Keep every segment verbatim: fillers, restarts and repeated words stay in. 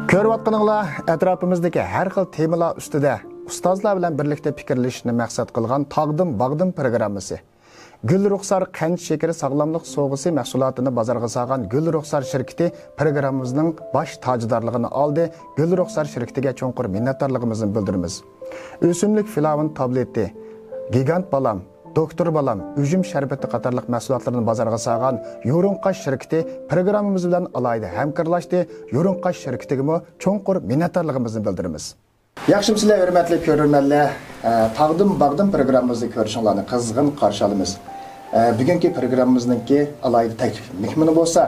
كۆرۈۋاتقىنىڭلار ئەتراپىمىزدىكى ھەر خىل تېمىلار ئۈستىدە ئۇستازلار بىلەن بىرلىكتە پىكىرلىشىشنى مەقسەت قىلغان تاغدىن باغدىن پروگراممىسى. گۈل رۇخسار قەنت شېكىرى ساغلاملىق سوۋغىسى مەھسۇلاتىنى بازارغا سالغان گۈل رۇخسار شىركىتى پروگراممىمىزنىڭ باش تاجدارلىقىنى ئالدى. گۈل رۇخسار شىركىتىگە چوڭقۇر مىننەتدارلىقىمىزنى بىلدۈرىمىز. ئۆسۈملۈك فىلاۋون تابلېتى، گىگانت بالام، دوكتور بالام، ئۈجۈم شەربىتى قاتارلىق مەھسۇلاتلىرىنى بازارغا سالغان يورۇڭقاش شىركىتى پروگراممىمىز بىلەن ئالاھىدە ھەمكارلاشتى. يورۇڭقاش شىركىتىگىمۇ چوڭقۇر مىننەتدارلىقىمىزنى بىلدۈرىمىز. ياخشىمۇسىلەر، ھۆرمەتلىك كۆرۈرمەنلەر؟ ئە، تاغدىن باغدىن پروگراممىمىزنى كۆرۈشۈڭلارنى قىزغىن قارشى ئالىمىز. ئە، بۈگۈنكى پروگراممىمىزنىڭكى ئالاھىدە تەكلىپ مېھمىنى بولسا،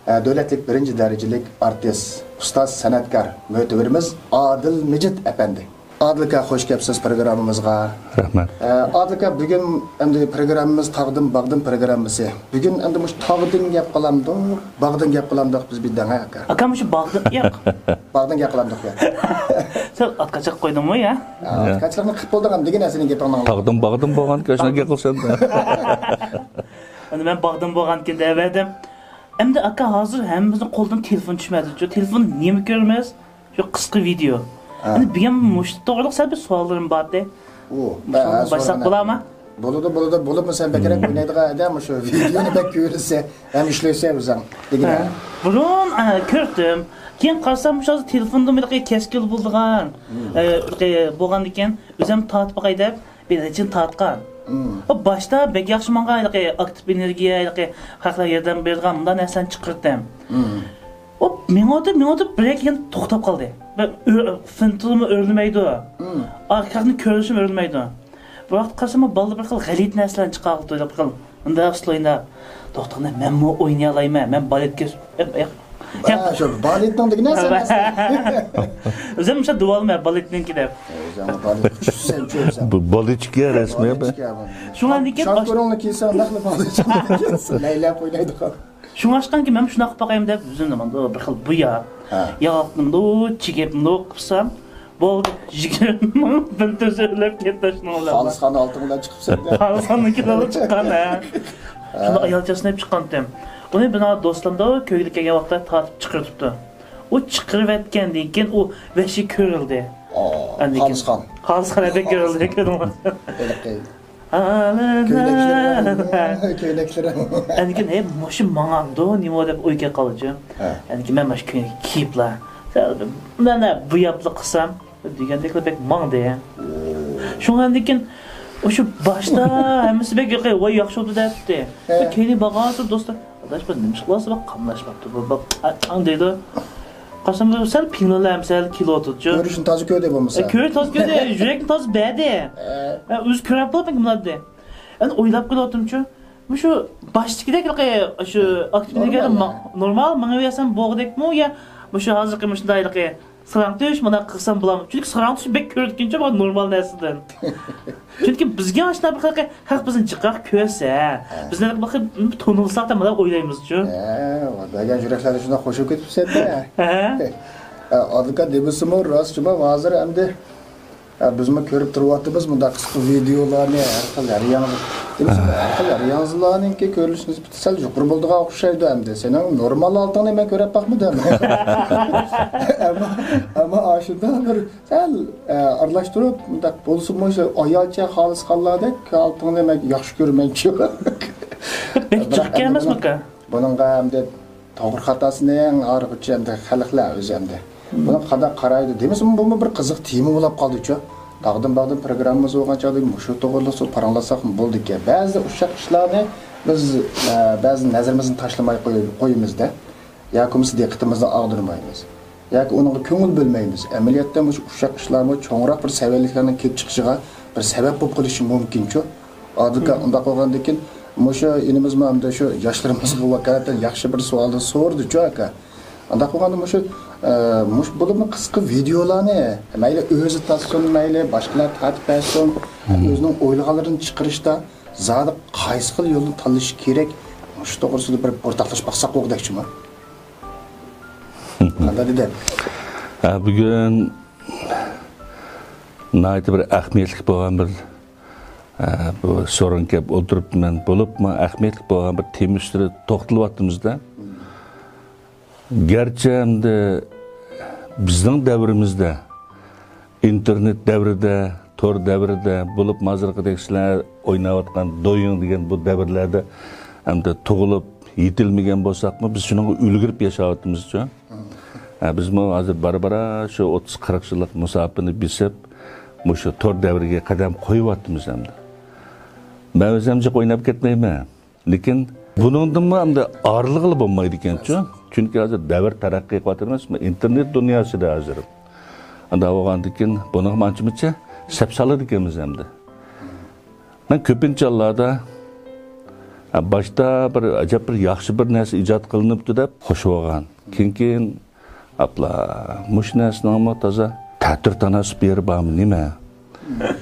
ئە، دۆلەتلىك بىرىنچى دەرىجىلىك ئارتىس، ئۇستاز، سەنئەتكار، مۆتىۋىرىمىز ئادىل مىجىت ئەپەندى. ئادىل ئاكا، خوش كەپسىز پروگراممىمىزغا. رەھمەت. ئە، ئادىل ئاكا، بۈگۈن ئەمدى پروگراممىمىز تاغدىن باغدىن پروگراممىسى. بۈگۈن ئەمدى مۇشۇ تاغدىن گەپ قىلامدۇق، باغدىن گەپ قىلامدۇق، بىز بىر دەڭە ئاكا. ئاكا، مۇشۇ باغدىن، ياق. باغدىن گەپ قىلامدۇق يا. سەن ئاتقاچاق قويدۇڭمۇ يا؟ ئاتقاچىلىقنى قىلىپ بولدۇڭ ھەم دېگىن سېنىڭ گېپىڭنى. تاغدىن باغدىن بولغان كەشنە گەپ قىلسام. ئەمدى مەن باغدىن بولغانكىن دەۋەردىم. ئەمدى ئاكا، ھازىر ھەممىمىزنىڭ قولىدىن تېلېفون چۈشمەيدۇ. شۇ تېلېفون نېمە كۆرىمىز؟ شۇ قىسقا ۋىدېئو. ھە. ئەمدى بۈگۈن مۇشۇ توغرىلىق سەل بىر سوئاللىرىم بار ئىدى. ئۇ، مۇشۇنى ھە، باشلاپ سورىغىن. بولامۇ؟ بولىدۇ، بولىدۇ. بولۇپمۇ سەن بەكرەك ئوينايدىغان ئادەم، مۇشۇ ۋىدېئونى بەك كۆرىسەن ھەم ئىشلەيسەن ئۆزۈڭ دېگىنە. ھە. بۇرۇن، ئە، كۆردۈم. كېيىن قارىسام، مۇشۇ ھازىر تېلېفوندىمۇ ھېلىقى كەسكۈل بولىدىغان، ئە، ھېلىقى بولغاندىكىن، ئۆزۈم تارتىپ باقاي دەپ، بىر نەچچىنى تارتقان. باشتا بەك ياخشى ماڭغان، ھېلىقى ئاكتىپ ئېنېرگىيە، ھېلىقى خەقلەر ياردەم بېرىدىغان مۇنداق نەرسىلەرنى چىقىرتتىم. ئۇ مېڭىۋاتىدۇ، مېڭىۋاتىدۇ، بىر يەرگە كېلىپ توختاپ قالدى. بىر ئۆ-، فىنتىلمۇ ئۆرلىمەيدۇ. ئارقا خەقنى كۆرۈشمۇ ئۆرلىمەيدۇ. بىر ۋاقىت قارىسام، بالىلار بىر خىل غەلىتە نەرسىلەرنى چىقارغىلى تۇرۇپ، بىر خىل ئۇنداق ئۇسسۇل ئويناپ، توختاڭ، مەنمۇ ئوينىيالايمەن، مەن بالېتكا ئۆس-، ئە، ئە، ھە، شۇ بالېتنىڭ دېگىنى سەن. ئۆزۈم شۇ دېۋالمەن بالېتنىڭكى دەپ. ئۆزۈڭ بالېتكا چۈشسەنچۇ ئۆزۈڭ. بۇ بالېتكا رەسمىي. بالېتكا بۇ. شۇڭا لېكىن شانكۇرۇڭنى كىيسەڭ، نەقلى بالېتكا كىيسەڭ. لەيلەپ ئوينايدىغان. شۇڭلاشقانكى، مەن شۇنداق قىلىپ باقايمۇ دەپ، ئۆزۈمنى ماندۇ بىر خىل بۇ يا. ھە. ياقنىمدۇ، چېكىمدۇ قىپسام، بولدى. يىگىرمە مىڭ بىلتىز ئۆرلەپ كەتتى شۇنىڭ بىلەن. خالىسخان ئالتۇن بىلەن چىقىپسەن. خالىسخاندىن كېلىپ چىققان، ھە. ھە. شۇنداق ئايال چاسناپ چىققانتىم. ئۇنى بىر دوستلامدا كۆيگىلى كەلگەن ۋاقىتتا تارتىپ چىقىرىپتۇ. ئۇ چىقىرىۋەتكەندىن كېيىن ئۇ ۋەھشىي كۆرۈلدى. ئاندىن كېيىن خالىسخان. خالىسخان ھەدە كۆرۈلدى، كۆردۈڭمۇ؟ ھېلىقى. كۆينەكلىرى. كۆينەكلىرى. ئەندىكىن، ھەي، مۇشۇ ماڭامدۇ، نېمە دەپ ئوي كەپ قالدىچۇ. ھە. ئەندىكىن مەن ماشۇ كۆينەك كىيىپلا، مانا بۇ ياپلا قىلسام دېگەندەكلا بەك ماڭدى. شۇڭا ئەندىكىن ئۇ شۇ باشتا ھەممىسى بەك ياقى، ۋاي ياخشى بولدى دەپتى. ھە. كەينى بارغانسېرى دوستلار، ئاداش، بۇ نېمە ئىش قىلىۋاتسا، بۇ قاملاشماپتۇ، بۇ، بۇ، ئاڭ دەيدۇ. قارىسام، سەل پىڭلىنلار ھەم سەل كېلىۋاتىدۇچۇ. كۆرۈشنى تازا كۆردى بولمىسا. ئە، كۆرۈشنى تازا كۆردى، يۈرەكنى تازا بەردى. ئە. ئە، ئۆزى كۆرۈپ بولۇپ مۇنداق دېدى. ئەنە ئويلاپ قېلىۋاتىمچۇ، مۇشۇ باشتىكىدەك ھېلىقى، شۇ ئاكتىپ نورمال دېگەن يا. نورمال مېڭىۋەرسەم بولغۇدەكمۇ يا مۇشۇ ھازىرقى مۇشۇنداق ھېلىقى ساراڭ تۆش مۇنداق قىلسام بولامدۇ؟ چۈنكى ساراڭ تۆش بەك كۆرۈلگىنىچۇ بۇ نورمال نەرسىدىن. چۈنكى بىزگە ئاشۇنداق بىر خىل خەق بىزنى جىقراق كۆرسە، ھە. بىزنى بىر خىل تونۇلساق دەپ مۇنداق ئويلايمىزچۇ. ھە، دېگەن يۈرەكلەردە شۇنداق خوش كۆتۈپ كەتسە. ھە. ئادۋوكات دېمىسىمۇ راست جۇما ھازىر ئەمدى، ھە، بىزمۇ كۆرۈپ تۇرۇۋاتىمىز مۇنداق قىسقا ۋىدېئولارنى، ھەر خىل ھەر ياڭزا. دېمىسىمۇ ھەر خىل ھەر ياڭزىلارنىڭكى كۆرۈلۈش نىسبىتى سەل يۇقىرى بولىدىغان ئوخشايدۇ ئەمدى. سېنىڭ نورمال ھالىتىڭنى مەن كۆرۈپ باقمىدىم. ئەمما، ئەمما ئاشۇنداق بىر سەل، ئە، ئارىلاشتۇرۇپ، مۇنداق بولسىمۇ، شۇ ئايالچە خالىسخانلاردەك ھالىتىڭنى مەن ياخشى كۆرىمەنچۇ. بەك بىراق جىق ئەمدى ئەمەسمۇ بۇنىڭ، ئۇكا؟ بۇنىڭغا ئەمدى توغرا خاتاسىنىڭ ئايرىغۇچى ئەمدى خەلقلەر ئۆزى ئەمدى. بۇنىڭغا قانداق قارايدۇ دېمىسىمۇ، بۇمۇ بىر قىزىق تېما بولۇپ قالدىچۇ. تاغدىن باغدىن پروگراممىمىز بولغان چاغدا مۇشۇ توغرىلىق پاراڭلاشساقمۇ بولىدىكەن. بەزىدە ئۇششاق ئىشلارنى بىز، ئە، بەزى نەزىرىمىزنى تاشلىماي قوي-، قويىمىزدە. ياكى بولمىسا دىققىتىمىزنى ئاغدۇرمايمىز. ياكى ئۇنىڭغا كۆڭۈل بۆلمەيمىز. ئەمەلىيەتتە مۇشۇ ئۇششاق ئىشلارمۇ چوڭراق بىر سەۋەنلىكلەرنىڭ كېلىپ چىقىشىغا بىر سەۋەب بولۇپ قېلىشى مۇمكىنچۇ. ئادىل ئاكا، ئۇنداق بولغاندىكىن مۇشۇ ئىنىمىزمۇ ئەمدى شۇ ياشلىرىمىزغا ۋاكالىتەن ياخشى بىر سوئالنى سورىدىچۇ ئاكا. ئۇنداق بولغاندا مۇشۇ، ئە، مۇشۇ بولۇپمۇ قىسقا ۋىدېئولارنى مەيلى ئۆزى تارتسۇن، مەيلى باشقىلار تارتىپ بەرسۇن، ئۆزىنىڭ ئويلىغانلىرىنى چىقىرىشتا زادى قايسى خىل يولنى تاللىشى كېرەك؟ مۇشۇ توغرىسىدا بىر ئورتاقلىشىپ باقساق بولغۇدەكچىمۇ؟ قانداق دېدى؟ ھە، بۈگۈن ناھايىتى بىر ئەھمىيەتلىك بولغان بىر، ھە، بۇ سورۇن كەپ ئولتۇرۇپتىمەن. بولۇپمۇ ئەھمىيەتلىك بولغان بىر تېما ئۈستىدە توختىلىۋاتىمىز-دە. گەرچە ئەمدى بىزنىڭ دەۋرىمىزدە، ئىنتېرنېت دەۋرىدە، تور دەۋرىدە، بولۇپمۇ ھازىرقىدەك سىلەر ئويناۋاتقان دويىڭ دېگەن بۇ دەۋرلەردە ئەمدى تۇغۇلۇپ يېتىلمىگەن بولساقمۇ، بىز شۇنىڭغا ئۈلگۈرۈپ ياشاۋاتىمىزچۇ. ھە، بىزمۇ ھازىر بارا-بارا شۇ ئوتتۇز قىرىق يىللىق مۇساپىنى بېسىپ، مۇشۇ تور دەۋرىگە قەدەم قويۇۋاتىمىز ئەمدى. مەن ئۆزۈم جىق ئويناپ كەتمەيمەن. لېكىن بۇنىڭدىنمۇ ئەمدى ئايرىلغىلى بولمايدىكەنچۇ. چۈنكى ھازىر دەۋر تەرەققىي قىلىۋاتىدۇ ئەمەسمۇ، ئىنتېرنېت دۇنياسىدا ھازىر. ئانداق بولغاندىكىن بۇنىڭغا ئانچە-مۇنچە سەپ سالىدىكەنمىز ئەمدى. مەن كۆپىنچە ھاللاردا، ھە، باشتا بىر ئەجەب بىر ياخشى بىر نەرسە ئىجاد قىلىنىپتۇ دەپ خوش بولغان. كېيىن-كېيىن، ئاپلا، مۇشۇ نەرسىنىڭمۇ تازا تەتۈر تاناسىپ يېرى بارمۇ نېمە؟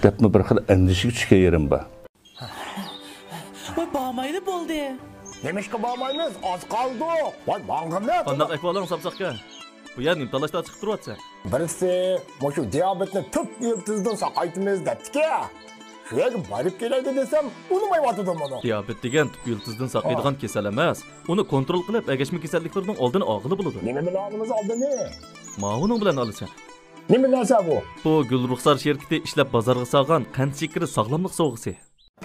دەپمۇ بىر خىل ئەندىشىگە چۈشكەن يېرىم بار. ۋاي، بارمايلى بولدى. نېمىشقا بارمايمىز؟ ئاز قالدۇق. ۋاي، ماڭغىنە. قانداق ئەھۋالىڭ، ساپساقكا؟ بۇ يەر نېمە تالاشتا چىقىپ تۇرۇۋاتىسەن؟ بىرسى مۇشۇ دىيابېتنى تۈپ يىلتىزىدىن ساقايتىمىز دەپتىكەن. شۇ يەرگە بارىپ كېلەيلى دېسەم، ئۇنىمايۋاتىدۇ مانا. دىيابېت دېگەن تۈپ يىلتىزدىن ساقايدىغان كېسەل ئەمەس. ئۇنى كونترول قىلىپ، ئەگەشمە كېسەللىكلىرىنىڭ ئالدىنى ئالغىلى بولىدۇ. نېمە بىلەن ئالىمىز ئالدىنى؟ ماۋۇنىڭ بىلەن ئالىسەن. نېمە نەرسە بۇ؟ بۇ گۈل رۇخسار شىركىتى ئىشلەپ بازارغا سالغان قەنت شېكىرى ساغلاملىق سوۋغىسى.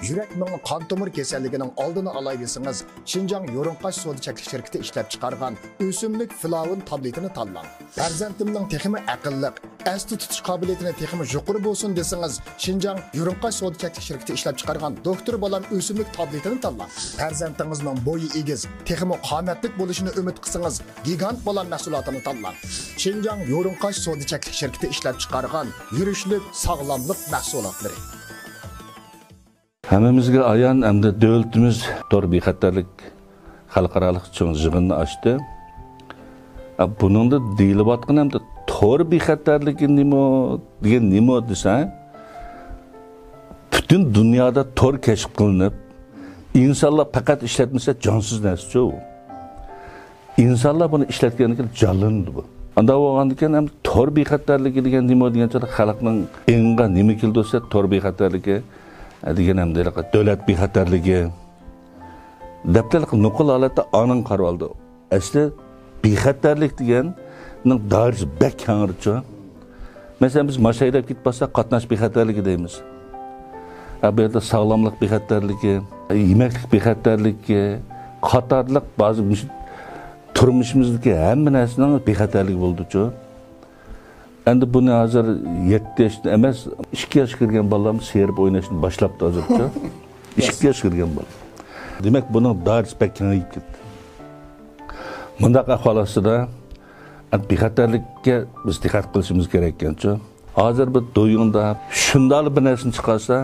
يۈرەك مېڭە قان تومۇر كېسەللىكىنىڭ ئالدىنى ئالاي دېسىڭىز، شىنجاڭ يورۇڭقاش سودا چەكلىك شىركىتى ئىشلەپچىقارغان ئۆسۈملۈك فلاۋون تابلېتىنى تاللاڭ. پەرزەنتىمنىڭ تېخىمۇ ئەقىللىق، ئەستە تۇتۇش قابىلىيىتىنى تېخىمۇ يۇقىرى بولسۇن دېسىڭىز، شىنجاڭ يورۇڭقاش سودا چەكلىك شىركىتى ئىشلەپچىقارغان دوكتور بالام ئۆسۈملۈك تابلېتىنى تاللاڭ. پەرزەنتىڭىزنىڭ بويى ئېگىز، تېخىمۇ قامەتلىك بولۇشىنى ئۈمىد قىلسىڭىز، گىگانت بالام مەھسۇلاتىنى تاللاڭ. شىنجاڭ يورۇڭقاش سودا چەكلىك شىركىتى ئىشلەپچىقارغان يۈرۈشلۈك ساغلاملىق مەھسۇلاتلىرى. ھەممىمىزگە ئايان، ئەمدى دۆلىتىمىز تور بىخەتەرلىك خەلقئارالىق چوڭ يىغىنىنى ئاچتى. ئە، بۇنىڭدا دېيىلىۋاتقان ئەمدى تور بىخەتەرلىكى نېمە دېگەن نېمە دېسە، پۈتۈن دۇنيادا تور كەشىپ قىلىنىپ، ئىنسانلار پەقەت ئىشلەتمىسە جانسىز نەرسىچۇ ئۇ. ئىنسانلار بۇنى ئىشلەتكەندىن كېيىن جانلىنىدۇ بۇ. ئانداق بولغاندىكىن ھەم تور بىخەتەرلىكى دېگەن نېمە دېگەن چاغدا خەلقنىڭ ئېڭىغا نېمە كېلىدۇ دېسە، تور بىخەتەرلىكى دېگەن ھەم دۆلەت بىخەتەرلىكى دەپتەر نوقۇل ھالەتتە ئانىڭ قارىۋالىدۇ. ئەسلى بىخەتەرلىك دېگەننىڭ دائىرىسى بەك كەڭرىچۇ. مەسىلەن، بىز ماشايداپ كېتىپ بارساق، قاتناش بىخەتەرلىكى دەيمىز. ھە، بۇ يەردە ساغلاملىق بىخەتەرلىكى، يېمەكلىك بىخەتەرلىكى قاتارلىق بەزى مۇشۇ تۇرمۇشىمىزدىكى ھەممە نەرسىنىڭ بىخەتەرلىكى بولىدۇچۇ. ئەمدى بۇنى ھازىر يەتتە ياشتىن ئەمەس، ئىككى ياشقا كىرگەن بالىلارمۇ سېرىپ ئويناشنى باشلاپتۇ ھازىرچۇ. ئىككى ياشقا كىرگەن بالا. دېمەك، بۇنىڭ دائىرىسى بەك كېڭىيىپ كەتتى. مۇنداق ئەھۋال ئاستىدا، ئەمدى بىخەتەرلىككە بىز دىققەت قىلىشىمىز كېرەككەنچۇ. ھازىر بىر دويۇڭدا شۇنداقلا بىر نەرسىنى چىقارسا،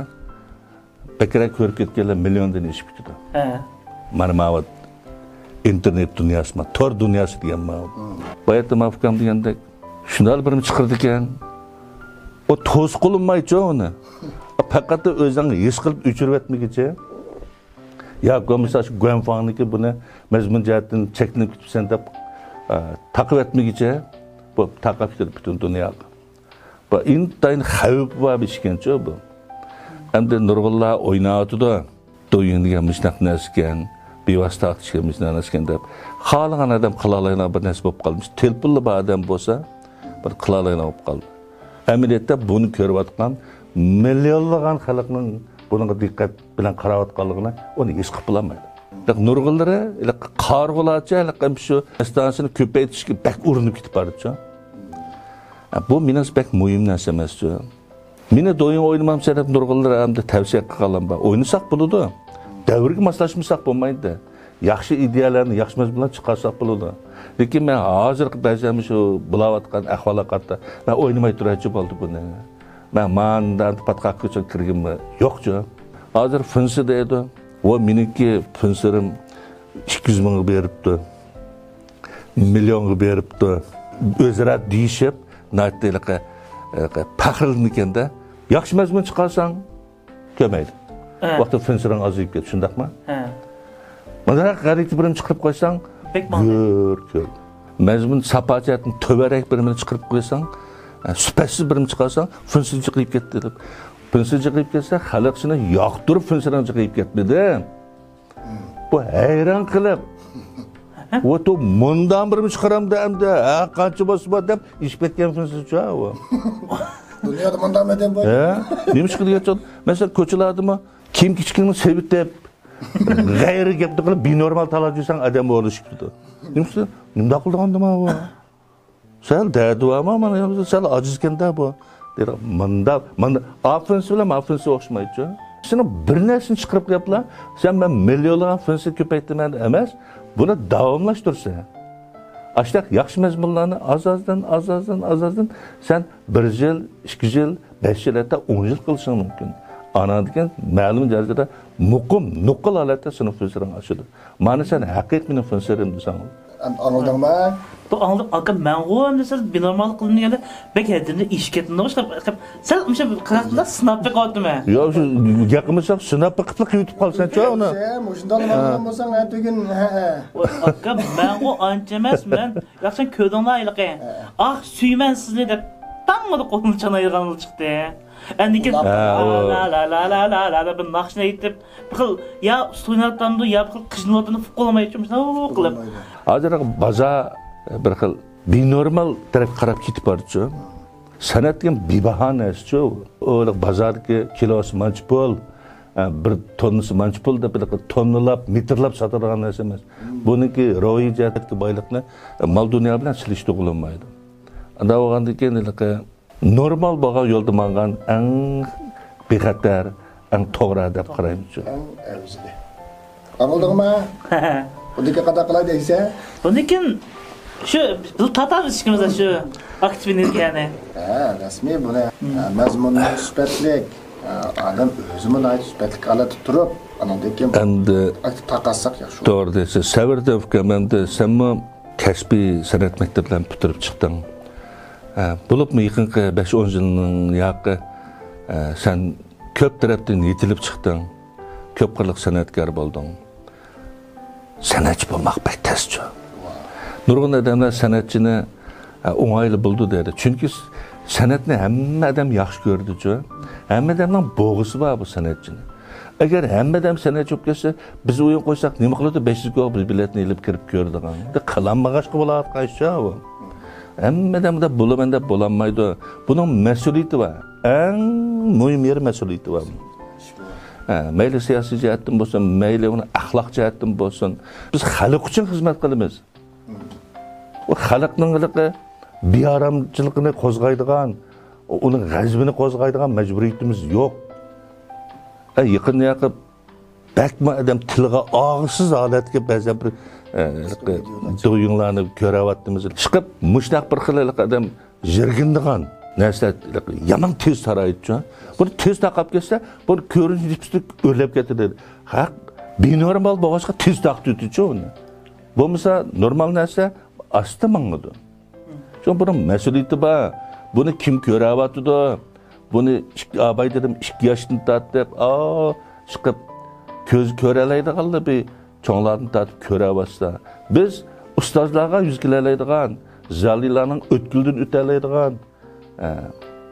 بەكرەك كۆرۈپ كەتكەنلەر مىليوندىن ئېشىپ كېتىدۇ. ھە. مانا ماۋۇ ئىنتېرنېت دۇنياسى، ما، تور دۇنياسى دېگەن ماۋۇ. باياتتا ما ئۇكام دېگەندەك، شۇنداق بىرنېمە چىقىرىدىكەن. ئۇ توسقۇلۇنمايچۇ ئۇنى. پەقەت ئۆزۈڭ ھېس قىلىپ ئۆچۈرۈۋەتمىگۈچە. ياكى بولمىسا شۇ گۇەنفاڭنىڭكى بۇنى مەزمۇن جەھەتتىن چەكلىنىپ كېتىپسەن دەپ، ئە، تاقىۋەتمىگۈچە، بۇ تارقاپ كېتىدۇ پۈتۈن دۇنياغا. بۇ ئىنتايىن خەۋپى بار بىر ئىشكەنچۇ بۇ. ئەمدى نۇرغۇنلار ئويناۋاتىدۇ. دويىڭ دېگەن مۇشۇنداق نەرسىكەن، بىۋاسىتە ئارتىشكەن مۇشۇنداق نەرسىكەن دەپ، خالىغان ئادەم قىلالايدىغان بىر نەرسە بولۇپ قالمىش. تېلېفونلا بار ئادەم بولسا، بىر قىلالايدىغان بولۇپ قالدى. ئەمەلىيەتتە بۇنى كۆرۈۋاتقان مىليونلىغان خەلقنىڭ بۇنىڭغا دىققەت بىلەن قاراۋاتقانلىقىنى ئۇنى ھېس قىلىپ بولالمايدۇ. بىراق نۇرغۇنلىرى ھېلىقى قارىغۇلارچە ھېلىقى شۇ ئىستانسىنى كۆپەيتىشكە بەك ئۇرۇنۇپ كېتىپ بارىدۇ. بۇ مېنىڭچە بەك مۇھىم نەرسە ئەمەسچۇ. مېنى دويۇڭ ئوينىمامسەن دەپ نۇرغۇنلار ئەمدى تەۋسىيە قىلغانلار بار. ئوينىساق بولىدۇ. دەۋرگە ماسلاشمىساق بولمايدۇ. ياخشى ئىدىيەلەرنى، ياخشى مەزمۇنلارنى چىقارساق بولىدۇ. لېكىن مەن ھازىرقى بەزى شۇ بولاۋاتقان ئەھۋالغا قارىتا مەن ئوينىماي تۇرايچۇ بولدى بۇنى. مەن ماندا پاتقاققا كىرگىنىمۇ يوقچۇ. ھازىر فىنسى دەيدۇ. ۋە مېنىڭكى فىنسىرىم ئىككى يۈز مىڭغا بېرىپتۇ. مىليونغا بېرىپتۇ. ئۆزئارا دېيىشىپ، ناھايىتى ھېلىقى، ھېلىقى پەخىرلىنىدىكەن-دە. ياخشى مەزمۇن چىقارساڭ، كۆرمەيدۇ. ھە. ۋاقتىدا فىنسىرىڭ ئازىيىپ كېتىدۇ، شۇنداقمۇ؟ ھە. مۇنداق غەلىتە بىرنى چىقىرىپ قويساڭ، بەك ماڭىدۇ. گۆر، گۆر. مەزمۇن ساپا جەھەتتىن تۆۋەنرەك بىرنى چىقىرىپ قويساڭ، ھە، سۈپەتسىز بىرنى چىقارساڭ، فىنسىر جىقىيىپ كەتتى دەپ. فىنسىر جىقىيىپ كەتسە، خەلق سېنى ياقتۇرۇپ فىنسىرىڭ جىقىيىپ كەتمىدى. بۇ ھەيران قېلىپ، ۋاي، تو مۇنداق بىر چىقىرامدا ئەمدى، ھە، قانچە بولسا بار دەپ ئېشىپ كەتكەن فىنسىچۇ ھە، ئۇ. دۇنيادا مۇنداق ئادەم بار. ھە؟ نېمە ئىش قىلىدىغان؟ مەسىلەن، كوچىلاردىمۇ كىيىم كىچىكىنى سېۋىتىپ، غەيرىي گەپنى قىلىپ، بىنورمال تالاپ يۈرسەڭ ئادەم ئورۇنلىشىپ كېتىدۇ. نېمە ئىش قىلىدۇ؟ نېمىنداق قىلىدىغاندىما ئۇ؟ سەل دەردى بارمۇ؟ مانا سەل ئاجىزكەن-دە بۇ. دېدى، مۇنداق، مۇنداق. ئا فىنسى بىلەن ما فىنسى ئوخشىمايدۇ. سېنىڭ بىر نەرسىنى چىقىرىپ قويۇپلا، سەن مەن مىليونلىغان فىنسى كۆپەيتىمەن ئەمەس، بۇنى داۋاملاشتۇرىسەن. ئاشۇنداق ياخشى مەزمۇنلارنى ئاز-ئازدىن، ئاز-ئازدىن، ئاز-ئازدىن سەن بىر يىل، ئىككى يىل، بەش يىل، ھەتتا ئون يىل قىلىشىڭ مۇمكىن. ئاناندىن كېيىن مەلۇم دەرىجىدە مۇقىم، نوقۇل ھالەتتە سېنىڭ فىنسىرىڭ ئاشىدۇ. مانا سەن ھەقىقىي مېنىڭ فىنسىرىم دېسەڭ. ئەمدى ئاڭلىدىڭما؟ بۇ ئاڭلىدىم، ئاكا، مەنغۇ ئەمدى سەل بىنورمال قىلدىم دېگەندە، بەك ھەددىمدىن ئېشىپ كەتمىدىغۇ، شۇنداق قىلىپ، سەل مۇشۇ قىلىقلا سىناپ بېقىۋاتىمەن. ياق، شۇ گەپ قىلمىساق، سىناپ بېقىپلا قېلىۋېتىپ قالىسەن-چۇ ئۇنى. مۇشۇنداق ھە. بولساڭ، ھە، تۈگۈن، ھە، ھە. ۋاي، ئاكا، مەنغۇ ئانچە ئەمەس، مەن، ياخشى كۆردۈڭلار ھېلىقى. ھە. ئاھ، سۆيىمەن سىزنى دەپ، تاڭمىدا قولىنى چانايدىغانلا چىقتى. ئەندىكىن ھە، ئۇ. لا، لا، لا، لا، لا، لا، بىر ناخشىنى ئېيتىپ، بىر خىل يا ئۇستا ئويناۋاتامدۇ، يا بىر خىل قىجىنىۋاتامدۇ، ئۇقۇپ بولالمايدۇ، مۇشۇنداق قىلىپ. ھازىر بازار بىر خىل بىنورمال تەرەپكە قاراپ كېتىپ بارىدۇ. سەنئەت دېگەن بىباھا نەرسىچۇ. ئۇ بازاردىكى كىلوسى مانچە پۇل، بىر توننىسى مانچە پۇل دەپ، بىر خىل توننىلاپ، مېتىرلاپ ساتىدىغان نەرسە ئەمەس. بۇنىڭكى روھىي جەھەتتىكى بايلىقنى مال-دۇنيا بىلەن سېلىشتۇرغىلى بولمايدۇ. ئۇنداق بولغاندىن كېيىن، ھېلىقى نورمال بولغان يولدا ماڭغان ئەڭ بىخەتەر، ئەڭ توغرا دەپ قارايمەن شۇ. ئەڭ ئەۋزىلى. ئاڭلىدىڭمۇ؟ بۇنىڭكى قانداق قىلاي دەيسەن؟ بۇنىڭكىن شۇ، بىز تارتىمىز ئىككىمىز شۇ ئاكتىپ ئېنېرگىيەنى. ھە، رەسمىي بۇنى، ھە، مەزمۇنى سۈپەتلىك، ھە، ئادەم ئۆزىمۇ ناھايىتى سۈپەتلىك ھالەتتە تۇرۇپ، ئانىڭدىن كېيىن ئەمدى ئاكتىپ تارقاتساق ياخشى بولىدۇ. توغرا دەيسىز. سەۋر دەۋكەم، ئەمدى سەنمۇ كەسپىي سەنئەت مەكتەپلەرنى پۈتتۈرۈپ چىقتىڭ. ھە، بولۇپمۇ يېقىنقى بەش-ئون يىلنىڭ ياقى، ھە، سەن كۆپ تەرەپتىن يېتىلىپ چىقتىڭ. كۆپ قىرلىق سەنئەتكار بولدۇڭ. سەنئەتچى بولماق بەك تەسچۇ. نۇرغۇن ئادەملەر سەنئەتچىنى، ھە، ئوڭايلا بولىدۇ دەيدۇ. چۈنكى سەنئەتنى ھەممە ئادەم ياخشى كۆرىدۇچۇ. ھەممە ئادەمنىڭ بوغىسى بار بۇ سەنئەتچىنى. ئەگەر ھەممە ئادەم سەنئەتچى بولۇپ كەتسە، بىز ئويۇن قويساق نېمە قىلىدۇ؟ بەش يۈز كوغا بىر بېلەتنى ئېلىپ كىرىپ كۆرىدىغان. بىر قىلالمىغاچقا بولۇۋاتقان ئىشچۇ بۇ. ھەممە ئادەم دەپ بولىمەن دەپ بولالمايدۇ. بۇنىڭ مەسئۇلىيىتى بار. ئەڭ مۇھىم يېرى مەسئۇلىيىتى بار. ھە، مەيلى سىياسىي جەھەتتىن بولسۇن، مەيلى ئۇنى ئەخلاق جەھەتتىن بولسۇن، بىز خەلق ئۈچۈن خىزمەت قىلىمىز. ئۇ خەلقنىڭ ھېلىقى بىئارامچىلىقىنى قوزغايدىغان، ئۇنىڭ غەزىپىنى قوزغايدىغان مەجبۇرىيىتىمىز يوق. ئە، يېقىندا ياقى بەكمۇ ئادەم تىلغا ئالغۇسىز ھالەتكە بەزەن بىر، ئە، ھېلىقى دويۇڭلارنى كۆرۈۋاتىمىز. چىقىپ مۇشۇنداق بىر خىل ھېلىقى ئادەم يىرگىنىدىغان نەرسىلەر يامان تېز تارايدىچۇ. بۇنى تېز تارقاپ كەتسە، بۇنى كۆرۈنۈش نىسبىتى ئۆرلەپ كېتىدۇ. ھەق، بىنورمال بولغاچقا تېز تارقىتىۋېتىدۇچۇ ئۇنى. بولمىسا نورمال نەرسە ئاستا ماڭىدۇ. چۈنكى بۇنىڭ مەسئۇلىيىتى بار. بۇنى كىم كۆرەۋاتىدۇ؟ بۇنى ئىككى، ئاباي دېدىم، ئىككى ياشتىن تارتىپ، ئا، چىقىپ كۆز كۆرەلەيدىغانلا بىر چوڭلاردىن تارتىپ كۆرەۋاتسا. بىز ئۇستازلارغا يۈز كېلەلەيدىغان، زىيالىيلارنىڭ ئۆتكىلىدىن ئۆتەلەيدىغان، ئە،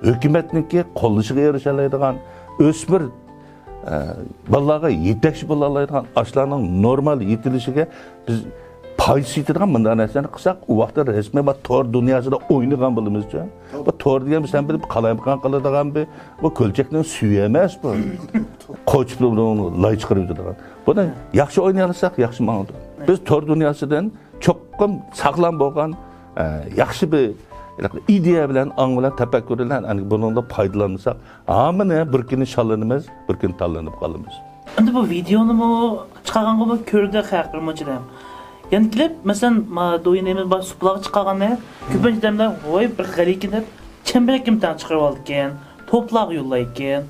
ھۆكۈمەتنىڭكى قوللىشىغا ئېرىشەلەيدىغان ئۆسمۈر، ئە، بالىلارغا يېتەكچى بولالايدىغان، ئاشۇلارنىڭ نورمال يېتىلىشىگە بىز پايدىسى يېتىدىغان مۇنداق نەرسىلەرنى قىلساق، ئۇ ۋاقىتتا رەسمىي بۇ تور دۇنياسىدا ئوينىغان بولىمىزچۇ. بۇ تور دېگەن سەن بىلىپ قالايمىقان قىلىدىغان بىر، بۇ كۆلچەكنىڭ سۈيى ئەمەس بۇ. قوچۇپ لاي چىقىرىۋېتىدىغان. بۇنى ياخشى ئوينىيالىساق ياخشى ماڭىدۇ. بىز تور دۇنياسىدىن چوقۇم ساغلام بولغان، ئە، ياخشى بىر ئىدىيە بىلەن، ئاڭ بىلەن، تەپەككۇر بىلەن، ئەنە بۇنىڭدا پايدىلانمىساق، ھامىنى بىر كۈنى شاللىنىمىز، بىر كۈنى تاللىنىپ قالىمىز. ئەمدى بۇ ۋىدېئونىمۇ چىقارغانغىمۇ كۆردى خەق بىر مۇنچە ئادەم. يەنە كېلىپ، مەسىلەن، ما دوينىمىز بار سۇپىلارغا چىقارغاندا، كۆپىنچە ئادەملەر، ۋاي، بىر غەلىكىن دەپ، چەمبىرەككىمۇ تەڭ چىقىرىۋالىدىكەن، توپلارغا يوللايدىكەن.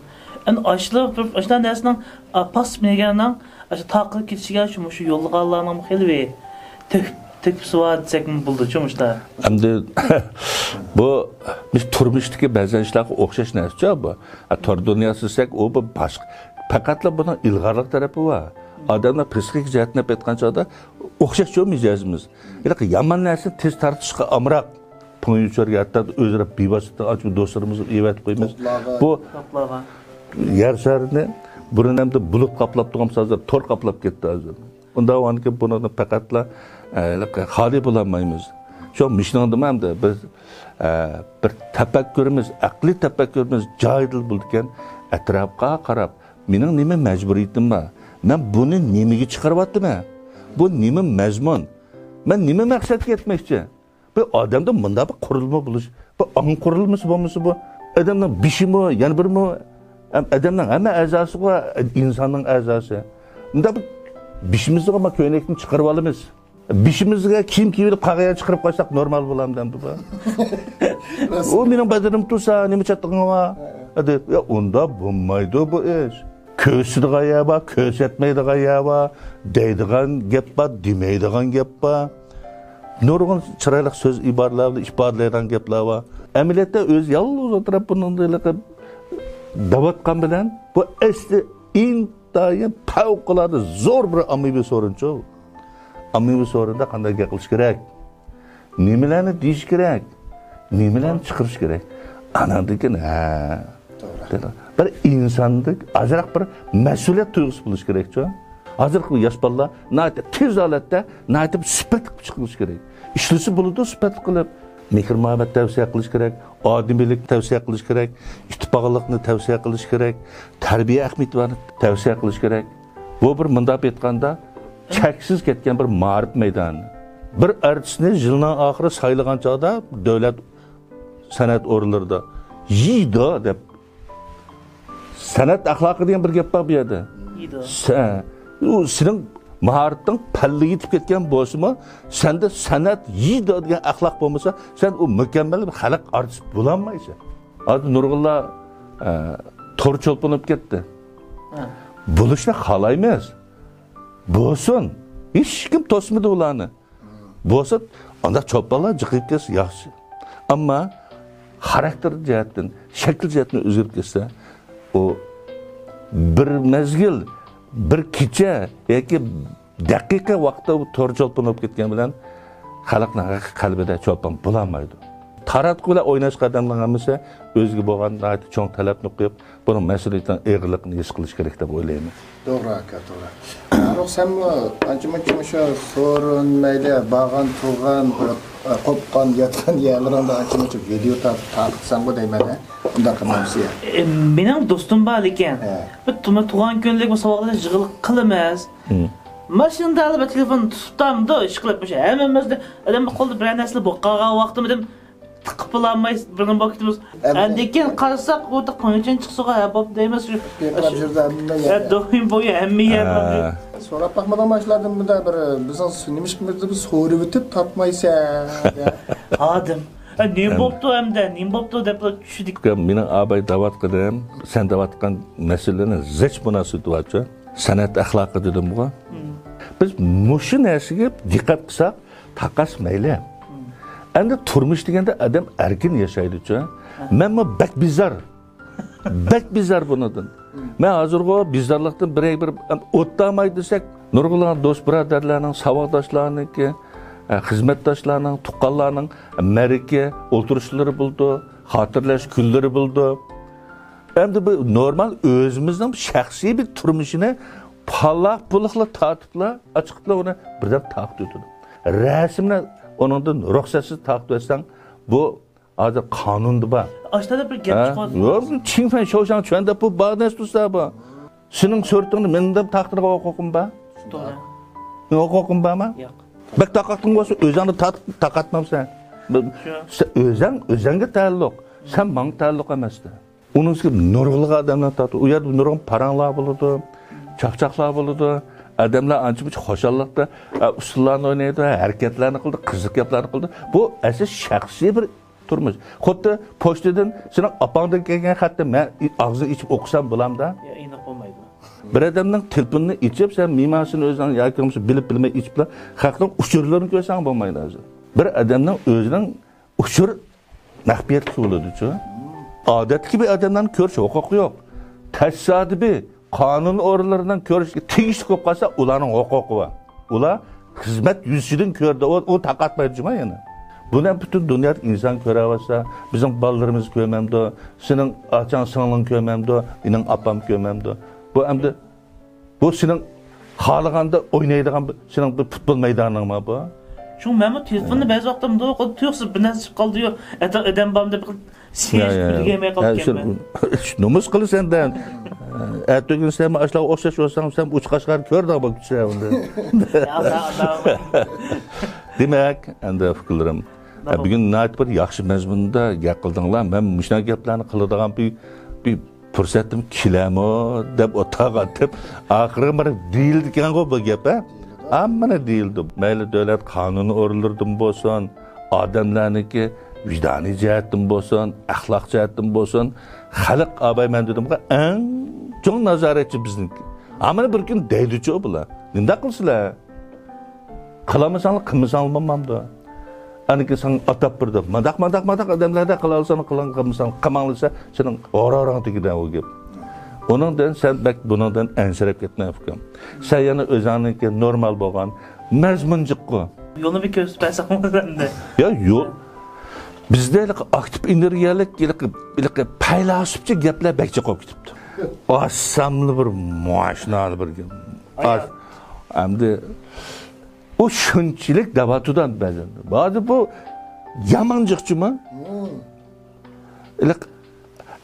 ئەمدى ئاشۇلار بىر، ئاشۇنداق نەرسىنىڭ، ئا، پاس مېنىگەرنىڭ ئاشۇ تارقىلىپ كېتىشىگە شۇ، مۇشۇ يوللىغانلارنىڭ خېلى بىر تۆھ-، تۆھپىسى بار دېسەكمۇ بولىدۇچۇ مۇشۇنداق. ئەمدى بۇ بىز تۇرمۇشتىكى بەزى ئىشلارغا ئوخشاش نەرسىچۇ بۇ. ئا، تور دۇنياسى دېسەك، ئۇ بىر باشقا. پەقەتلا بۇنىڭ ئىلغارلىق تەرىپى بار. ئادەملەر پسىخىك جەھەتتىن ئېيتقان چاغدا ئوخشاشچۇ مىجەزىمىز. ھېلىقى يامان نەرسىنى تېز تارتىشقا ئامراق. پۇڭيۈچۈرگە ھەتتا ئۆزئارا بىۋاسىتە ئاچما دوستلىرىمىزنى ئېۋەتىپ قويىمىز. توپلارغا. بۇ توپلارغا. يەر شارىنى بۇرۇن ئەمدى بۇلۇت قاپلاپ تۇرغان بولسا، ھازىر تور قاپلاپ كەتتى ھازىر. ئۇنداق بولغاندىكىن بۇنىڭدىن پەقەتلا، ئە، خالىي بولالمايمىز. شۇ مۇشۇنىڭدىمۇ ئەمدى بىز، ئە، بىر تەپەككۇرىمىز، ئەقلىي تەپەككۇرىمىز جايىدا بولىدىكەن، ئەتراپقا قاراپ، مېنىڭ نېمە مەجبۇرىيىتىم بار؟ مەن بۇنى نېمىگە چىقىرىۋاتىمەن؟ بۇ نېمە مەزمۇن؟ مەن نېمە مەقسەتكە يەتمەكچى؟ بىر ئادەمدە مۇنداق بىر قۇرۇلما بولۇش، بىر ئاڭ قۇرۇلمىسى بولمىسا، بۇ ئادەمنىڭ بېشىمۇ، يەنە بىرمۇ، ئادەمنىڭ ھەممە ئەزاسىغۇ، ئىنساننىڭ ئەزاسى. مۇنداق بىر بېشىمىزغا ما كۆينەكنى چىقىرىپ ئالىمىز. بېشىمىزگە كىيىم كىيىۋېلىپ، قاغا يەر چىقىرىپ قويساق نورمال بولامدۇ ئەمدى بۇ؟ ئۇ مېنىڭ بەدىنىم تۇرسا، نېمە چاتىقىڭ بار؟ دەپ، يا ئۇنداق بولمايدۇ بۇ ئىش. كۆرسىتىدىغان يەر بار، كۆرسەتمەيدىغان يەر بار، دەيدىغان گەپ بار، دېمەيدىغان گەپ بار. نۇرغۇن چىرايلىق سۆز ئىبارىلەر بىلەن ئىپادىلەيدىغان گەپلەر بار. ئەمەلىيەتتە ئۆزى يالغۇز ئولتۇرۇپ بۇنىڭدىن دەۋاتقان بىلەن بۇ ئەسلى ئىنتايىن پەۋقۇلئاددە زور بىر ئاممىۋى سورۇنچۇ. ئاممىۋى سورۇندا قانداق گەپ قىلىش كېرەك؟ نېمىلەرنى دېيىش كېرەك؟ نېمىلەرنى چىقىرىش كېرەك؟ ئاناندىن كېيىن، ھە، توغرا. دېدى. بىر ئىنساندا ئازراق بىر مەسئۇلىيەت تۇيغۇسى بولۇش كېرەكچۇ. ھازىرقى ياش بالىلار ناھايىتى تېز ھالەتتە، ناھايىتى بىر سۈپەتلىك چىقىرىش كېرەك. ئىشلىسە بولىدۇ سۈپەتلىك قىلىپ. مېھىر-مۇھەببەت تەۋسىيە قىلىش كېرەك، ئادىمىيلىك تەۋسىيە قىلىش كېرەك، ئىتتىپاقلىقنى تەۋسىيە قىلىش كېرەك، تەربىيە ئەھمىيىتىنى تەۋسىيە قىلىش كېرەك. بۇ بىر مۇنداق ئېيتقاندا، چەكسىز كەتكەن بىر مائارىپ مەيدانى. بىر ئارتىسنى يىلنىڭ ئاخىرى سايلىغان چاغدا دۆلەت سەنئەت ئورۇنلىرىدا يىدا دەپ، سەنئەت ئەخلاقى دېگەن بىر گەپ بار بۇ يەردە. يىدا. سە-، ئۇ سېنىڭ ماھارىتىڭ پەللىگە يېتىپ كەتكەن بولسىمۇ، سەندە سەنئەت يىدا دېگەن ئەخلاق بولمىسا، سەن ئۇ مۇكەممەل بىر خەلق ئارتىسى بولالمايسەن. ھازىر نۇرغۇنلار، ئە، تور چولپىنى بولۇپ كەتتى. ھە. بولۇشنى خالايمىز. بولسۇن. ھېچكىم توسمىدى ئۇلارنى. بولسا، ئانداق چولپانلار جىقىيىپ كەتسە ياخشى. ئەمما خاراكتېر جەھەتتىن، شەكىل جەھەتتىن ئۆزگىرىپ كەتسە، ئۇ بىر مەزگىل، بىر كېچە ياكى دەقىقە ۋاقىتتا ئۇ تور چولپان بولۇپ كەتكەن بىلەن خەلقنىڭ ھەقىقىي قەلبىدە چولپان بولالمايدۇ. تاراتقۇ بىلەن ئويناشقان ئادەمنىڭ ھەممىسى ئۆزىگە بولغان ناھايىتى چوڭ تەلەپنى قويۇپ، بۇنىڭ مەسئۇلىيىتىنىڭ ئېغىرلىقىنى ھېس قىلىش كېرەك دەپ ئويلايمەن. توغرا ئاكا، توغرا. فاروق، سەنمۇ ئانچە-مۇنچە مۇشۇ سورۇن مەيلى، بارغان، تۇرغان، بىر، ئە، قوپقان، ياتقان يەرلىرىڭدە ئانچە-مۇنچە ۋىدېئو تارت-، تارتىسەنغۇ دەيمەن، ھە؟ ئۇنداق قىلمامسىز يا؟ ئە، مېنىڭ دوستۇم بار لېكىن. ھە. بىر تۇما-، تۇغان كۈنلۈك بۇ سوۋغىلار يىغىلىپ قىلىمىز. ھىم. ماشىنىدا ھېلىپلا تېلېفون تۇتۇپ تۇرامدۇ، ئىشقىلىپ، مۇشۇ ھەممىمىزدە ئادەمنىڭ قولىدا بىرەر نەرسىلا بولۇپ قالغان ۋاقتىمىزدا تىقىپ بولالماي بىرنېمە بولۇپ كېتىمىز. ئەمدى ئەندىن كېيىن قارىساق، ئۇ تاق قوينىچىن چىقسىغۇ ھە بوپتۇ دەيمىز شۇ. پېقىر جىردا ھەممە يەردە. دويۇم بويى ھەممە يەردە. ھە. سوراپ باقمىدىڭمۇ ئاشۇلاردىن بۇنداق بىر، بىزنىڭ نېمە ئىشقىمىزنى بىر سورىۋېتىپ تارتمايسەن دە. ئادەم. ھە، نېمە بوپتۇ ئەمدى، نېمە بوپتۇ دەپلا چۈشىدىكى. مېنىڭ ئاباي دەۋاتقىنىم، سەن دەۋاتقان مەسىلىنىڭ زىچ مۇناسىۋىتى بارچۇ. سەنئەت ئەخلاقى دېدىمغۇ. مم. بىز مۇشۇ نەرسىگە دىققەت قىلساق، تاقاس مەيلى. مم. ئەمدى تۇرمۇش دېگەندە ئادەم ئەركىن ياشايدۇچۇ. ھە. مەنمۇ بەك بىزار. بەك بىزار بۇنىڭدىن. مم. مەن ھازىرغۇ بىزارلىقتىن بىرەر بىر ئوتتاماي دېسەك، نۇرغۇنلىغان دوست بۇرادەرلەرنىڭ، ساۋاقداشلارنىڭكى، ئە، خىزمەتداشلارنىڭ، تۇغقانلارنىڭ مەرىكە ئولتۇرۇشلىرى بولىدۇ، خاتىرىلەش كۈنلىرى بولىدۇ. ئەمدى بۇ نورمال ئۆزىمىزنىڭ شەخسىي بىر تۇرمۇشىنى پالاق پۇلۇقلا تارتىپلا، ئاچىقىپلا ئۇنى بىردەم تارقىتىۋېتىدۇ. رەسىمنى ئۇنىڭدىن رۇخسەتسىز تارقىتىۋەتسەڭ، بۇ ھازىر قانۇندا بار. ئاشتادا بىر گەپ ھە؟ چىقىۋاتىدۇ. يوق، چىڭفەن شوشاڭ چۈەندە بۇ باغدەس تۇرسا بۇ. سېنىڭ سۈرىتىڭنى مەندىن تارقىتىدىغان ھوقۇقۇم بار. توغرا. ھوقۇقۇم بارمۇ؟ يوق. بەك تاقاقلىق بولسا ئۆزۈڭنى تارت-، تارقاتمامسەن. بۇ، شۇ. سەن ئۆزۈڭ، ئۆزۈڭگە تەئەللۇق. سەن ماڭا تەئەللۇق ئەمەستە. ئۇنىڭ ئۈستىگە نۇرغۇنلىغان ئادەملەر تارتىدۇ. ئۇ يەردە نۇرغۇن پاراڭلار بولىدۇ، چاقچاقلار بولىدۇ. ئادەملەر ئانچە-مۇنچە خۇشاللىقتا، ئە، ئۇسسۇللارنى ئوينايدۇ، ھەرىكەتلەرنى قىلىدۇ، قىزىق گەپلەرنى قىلىدۇ. بۇ ئەسلى شەخسىي بىر تۇرمۇش. خۇددى پوچتىدىن سېنىڭ ئاپاڭدىن كەلگەن خەتنى مەن ئاغزىنى ئېچىپ ئوقۇسام بولامدا؟ يا، ئېنىق بولمايدۇ. بىر ئادەمنىڭ تېلېفونىنى ئېچىپ، سەن مېھمانسىنى ئۆزۈڭ ياكى بولمىسا بىلىپ بىلمەي ئېچىپلا خەقنىڭ ئۇچۇرلىرىنى كۆرسەڭ بولمايدۇ ھازىر. بىر ئادەمنىڭ ئۆزىنىڭ ئۇچۇر مەخپىيەتلىك بولىدۇچۇ. ئادەتتىكى بىر ئادەملەرنى كۆرۈش ھوقۇقى يوق. تاسادىپىي قانۇن ئورۇنلىرىنىڭ كۆرۈشكە تېگىشلىك بولۇپ قالسا، ئۇلارنىڭ ھوقۇقى بار. ئۇلار خىزمەت يۈزىسىدىن كۆردى، ئۇ، ئۇ تارقاتمايدۇ جۇما يەنە. بۇنى ھەم پۈتۈن دۇنيادا ئىنسان كۆرەۋاتسا، بىزنىڭ بالىلىرىمىز كۆرمەمدۇ، سېنىڭ ئاچاڭ سىڭلىڭ كۆرمەمدۇ، ئىنىڭ ئاپام كۆرمەمدۇ؟ بۇ ئەمدى، بۇ سېنىڭ خالىغاندا ئوينايدىغان بىر، سېنىڭ بىر پۇتبول مەيدانىڭ بار بۇ. شۇڭا مەنمۇ تېلېفوننى بەزى ۋاقىتتا مۇنداق قويۇپ، تۇيۇقسىز بىر نەرسە چىقىپ قالدىيۇ، ئەتە ئادەم بارمۇ دەپ بىر سېلىشىپ ئۈلگۈرمەي قالىدىكەنمەن. نومۇس قىلىسەن دە. ئەتىگۈن سەن ئاشۇلارغا ئوخشاش بولساڭ، سەن ئۇچ قاچقار كۆرىدىغان بولۇپ كېتىسەن ئۇنى. دېمەك، ئەمدى ئۇكىلىرىم، بۈگۈن ناھايىتى بىر ياخشى مەزمۇندا گەپ قىلدىڭلار. مەن مۇشۇنداق گەپلەرنى قىلىدىغان بىر، بىر پۇرسەتىم كېلەرمۇ دەپ ئولتۇرغانتىم. ئاخىرى بىر دېيىلىدىكەنغۇ بۇ گەپ، ھە؟ ھەممىنى دېيىلدى. مەيلى دۆلەت قانۇن ئورۇنلىرىدىن بولسۇن، ئادەملەرنىڭكى ۋىجدانىي جەھەتتىن بولسۇن، ئەخلاق جەھەتتىن بولسۇن، خەلق ئاباي مەن دېدىمغۇ، ئەڭ چوڭ نازارەتچى بىزنىڭكى. ئەمما بىر كۈن دەيدىچۇ بۇلار. نېمىنداق قىلسىلەر؟ قىلالمىساڭلار، قىلمىساڭلار بولمامدۇ؟ ئانىكى ساڭا ئاتاپ بېرىدۇ. مانداق، مانداق، مانداق ئادەملەردە قىلالىساڭ قىلىڭ، قىلمىساڭ قاماڭلىسا، سېنىڭ ھورا-ھوراڭ تېگىدۇ ئۇ گەپ. ئۇنىڭدىن سەن بەك بۇنىڭدىن ئەنسىرەپ كەتمە، ئۇكام. سەن يەنە ئۆزۈڭنىڭكى نورمال بولغان مەزمۇن جىققۇ. يولنى بىر كۆرسىتىپ بەرسەڭ بولىدۇ ئەمدى. يا، يول. بىزدە ھېلىقى ئاكتىپ ئېنېرگىيەلىك، ھېلىقى، ھېلىقى پەيلاسوپچە گەپلەر بەك جىق بولۇپ كېتىپتۇ. ئاچساملا بىر ماشىنالار بىر گەپ. ئاچ-، ئەمدى ئۇ شۇنچىلىك دەۋاتىدۇ بەزەن. بەزى بۇ يامان جىقچىما؟ ھېلىقى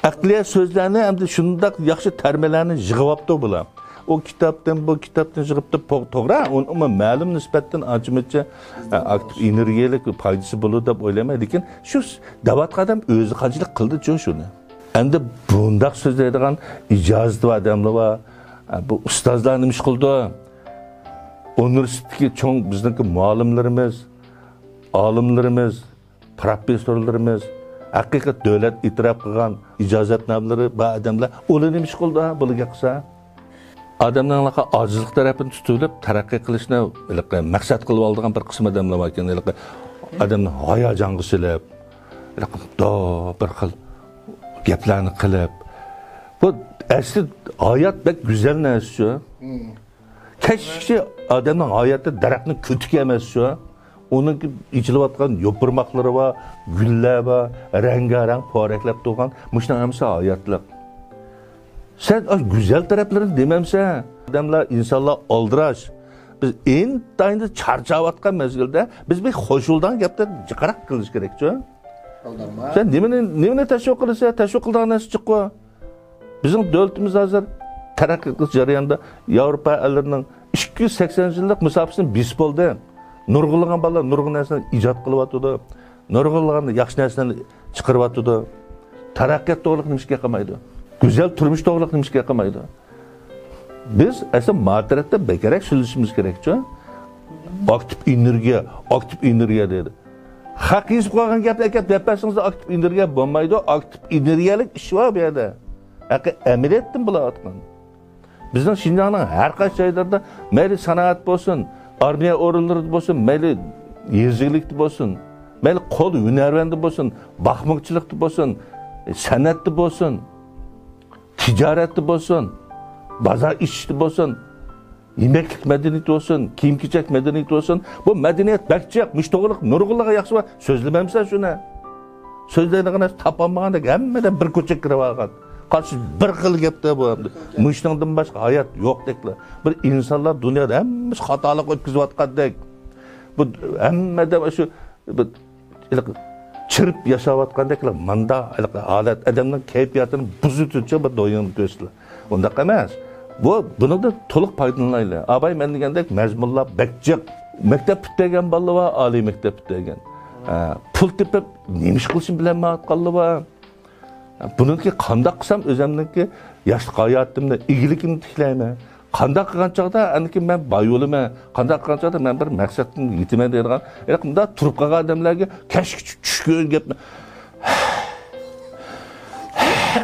ئەقلىيە سۆزلەرنى ئەمدى شۇنداق ياخشى تەرمىلەرنى يىغىۋاپتۇ بۇلار. ئۇ كىتابتىن، بۇ كىتابتىن يىغىپتۇ، پو-، توغرا، ئۇنىڭمۇ مەلۇم نىسبەتتىن ئانچە-مۇنچە، ئە، ئاكتىپ ئېنېرگىيەلىك پايدىسى بولىدۇ دەپ ئويلايمەن. لېكىن شۇ س-، دەۋاتقان ئادەم ئۆزى قانچىلىك قىلدىچۇ شۇنى؟ ئەمدى بۇنداق سۆزلەيدىغان ئىجازىتى بار ئادەملەر بار. ئە، بۇ ئۇستازلار نېمە ئىش قىلىدۇ؟ ئۇنىۋېرسىتېتتىكى چوڭ بىزنىڭكى مۇئەللىملىرىمىز، ئالىملىرىمىز، پروفېسسورلىرىمىز، ھەقىقىي دۆلەت ئېتىراپ قىلغان ئىجازەتنامىلىرى بار ئادەملەر، ئۇلار نېمە ئىش قىلىدۇ، بۇلار گەپ قىلسا؟ ئادەمنىڭ ئاجىزلىق تەرەپىنى تۇتۇۋېلىپ، تەرەققىي قىلىشنى ھېلىقى مەقسەت قىلىپ ئالىدىغان بىر قىسىم ئادەملەر بار ئىكەن. ھېلىقى ئادەمنى ھاياجانغا سېلىپ، ھېلىقى مۇنداق بىر خىل گەپلەرنى قىلىپ، بۇ ئەسلى ھايات بەك گۈزەل نەرسە شۇ. كەچكىچە ئادەمنىڭ ھاياتى دەرەخنىڭ كۆتۈكى ئەمەس شۇ. ئۇنىڭ ئېچىلىۋاتقان يوپۇرماقلىرى بار، گۈللەر بار، رەڭگارەڭ پورەكلەپ تۇرغان، مۇشۇنىڭ ھەممىسى ھاياتلىق. سەن ئاشۇ گۈزەل تەرەپلىرىنى دېمەمسەن؟ ئادەملەر، ئىنسانلار ئالدىراش. بىز ئىنتايىن چارچاۋاتقان مەزگىلدە بىز بىر خۇشالدىغان گەپلەرنى جىقراق قىلىش كېرەكچۇ. سەن نېمىنى، نېمىنى تەشۋىق قىلىسەن؟ تەشۋىق قىلىدىغان نەرسە جىققۇ. بىزنىڭ دۆلىتىمىز ھازىر تەرەققىي قىلىش جەريانىدا ياۋروپا ئەللىرىنىڭ ئىككى يۈز سەكسەن يىللىق مۇساپىسىنى بېسىپ بولدى. نۇرغۇنلىغان بالىلار نۇرغۇن نەرسىلەرنى ئىجاد قىلىۋاتىدۇ. نۇرغۇنلىغان ياخشى نەرسىلەرنى چىقىرىۋاتىدۇ. تەرەققىيات توغرىلىق نېمىشقا قىلمايدۇ؟ گۈزەل تۇرمۇش توغرىلىق نېمىشقا قىلمايدۇ؟ بىز ئەسلى ما تەرەپتە بەكرەك سۆزلىشىمىز كېرەكچۇ. ئاكتىپ ئېنېرگىيە، ئاكتىپ ئېنېرگىيە دەيدۇ. خەق يېزىپ قويغان گەپنى ئەكەپ دەپ بەرسىڭىز ئاكتىپ ئېنېرگىيە بولمايدۇ. ئاكتىپ ئېنېرگىيەلىك ئىش بار بۇ يەردە. ھەقىقىي ئەمەلىيەتتىن بولۇۋاتقان. بىزنىڭ شىنجاڭنىڭ ھەر قايسى جايلىرىدا مەيلى سانائەت بولسۇن، ئارمىيە ئورۇنلىرىدا بولسۇن، مەيلى يېزا ئىگىلىكتە بولسۇن، مەيلى قول ھۈنەرۋەندە بولسۇن، باقمىچىلىقتا بولسۇن، سەنئەتتە بولسۇن، تىجارەتتە بولسۇن، بازار ئېچىشتا بولسۇن، يېمەكلىك مەدەنىيىتى بولسۇن، كىيىم-كېچەك مەدەنىيىتى بولسۇن، بۇ مەدەنىيەت بەك جىق، مۇشۇ توغرىلىق نۇرغۇنلىغان ياخشى بار، سۆزلىمەمسەن شۇنى؟ سۆزلەيدىغان نەرسە تاپالمىغاندەك ھەممىدىن بىر كوچەككە كىرىۋالغان. قارىسا بىر خىل گەپتە بۇ ئەمدى. مۇشۇنىڭدىن باشقا ھايات يوقتەكلا. بىر ئىنسانلار دۇنيادا ھەممىسى خاتالىق ئۆتكۈزۈۋاتقاندەك. بۇ ھەممىدە شۇ بىر ھېلىقى چىرىپ ياشاۋاتقاندەكلا ماندا ھېلىقى ھالەت ئادەمنىڭ كەيپىياتىنى بۇزۇۋېتىدۇ، بىر دويۇڭنى كۆرسىلا. ئۇنداق ئەمەس. بۇ، بۇنىڭدىن تولۇق پايدىلىنايلى. ئاباي مەن دېگەندەك مەزمۇنلار بەك جىق. مەكتەپ پۈتتۈرگەن بالىلار بار، ئالىي مەكتەپ پۈتتۈرگەن. ھە، پۇل تېپىپ نېمە ئىش قىلىشنى بىلەلمەيۋاتقانلار بار. بۇنىڭكى قانداق قىلسام ئۆزۈمنىڭكى ياشلىق ھاياتىمنى، ئىگىلىكىمنى تىكلەيمەن؟ قانداق قىلغان چاغدا ئەنكى مەن باي بولىمەن؟ قانداق قىلغان چاغدا مەن بىر مەقسەتكە يېتىمەن دەيدىغان، ھېلىقى مۇنداق تۇرۇپ قالغان ئادەملەرگە كەچكىچە چۈشكۈن گەپنى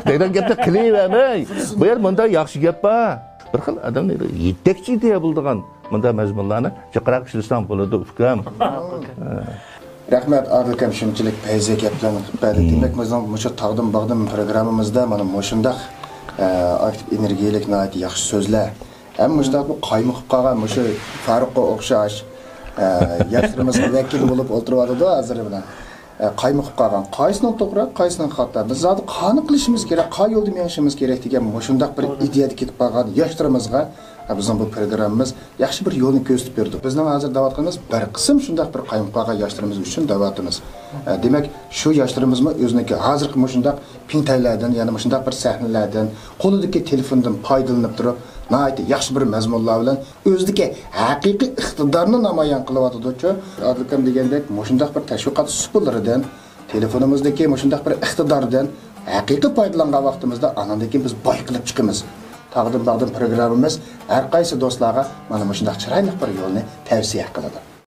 دەيدىغان گەپنى قىلىۋەرمەي. بۇ يەردە مۇنداق ياخشى گەپ بار. بىر خىل ئادەمنى يېتەكچى ئىدىيە بولىدىغان مۇنداق مەزمۇنلارنى جىقراق ئىشلىسەڭ بولىدۇ، ئۇكام. رەھمەت، ئادىل ئاكام، شۇنچىلىك پەيزى گەپلەرنى قىلىپ بەردى. دېمەك، بىزنىڭ مۇشۇ تاغدىن باغدىن پروگراممىمىزدا مانا مۇشۇنداق، ئە، ئاكتىپ ئېنېرگىيەلىك، ناھايىتى ياخشى سۆزلەر. ھەم مۇشۇنداق بۇ قايمۇقۇپ قالغان مۇشۇ فاروققا ئوخشاش، ئە، ياشلىرىمىزغا ۋەكىل بولۇپ ئولتۇرۇۋاتىدۇ ھازىر بىلەن. ئە، قايمۇقۇپ قالغان. قايسىنىڭ توغرا، قايسىنىڭ خاتا؟ بىز زادى قانى قىلىشىمىز كېرەك، قاي يولدا مېڭىشىمىز كېرەك دېگەن مۇشۇنداق بىر ئىدىيەدە كېتىپ قالغان ياشلىرىمىزغا بىزنىڭ بۇ پروگراممىمىز ياخشى بىر يولنى كۆرسىتىپ بېرىدۇ. بىزنىڭ ھازىر دەۋاتقىنىمىز بىر قىسىم شۇنداق بىر قايمۇقۇپ قالغان ياشلىرىمىز ئۈچۈن دەۋاتىمىز. ئە، دېمەك، شۇ ياشلىرىمىزمۇ ئۆزىنىڭكى ھازىرقى مۇشۇنداق پىنتەيلەردىن، يەنە مۇشۇنداق بىر سەھنىلەردىن، قولىدىكى تېلېفوندىن پايدىلىنىپ تۇرۇپ، ناھايىتى ياخشى بىر مەزمۇنلار بىلەن ئۆزىدىكى ھەقىقىي ئىقتىدارنى نامايان قىلىۋاتىدۇچۇ. ئادىل ئاكام دېگەندەك، مۇشۇنداق بىر تەشۋىقات سۇپىلىرىدىن، تېلېفونىمىزدىكى مۇشۇنداق بىر ئىقتىداردىن ھەقىقىي پايدىلانغان ۋاقتىمىزدا، ئاناندىن كېيىن بىز بايقىلىپ چىقىمىز. تاغدىن باغدىن پروگراممىمىز ھەر قايسى دوستلارغا مانا مۇشۇنداق چىرايلىق بىر يولنى تەۋسىيە قىلىدۇ.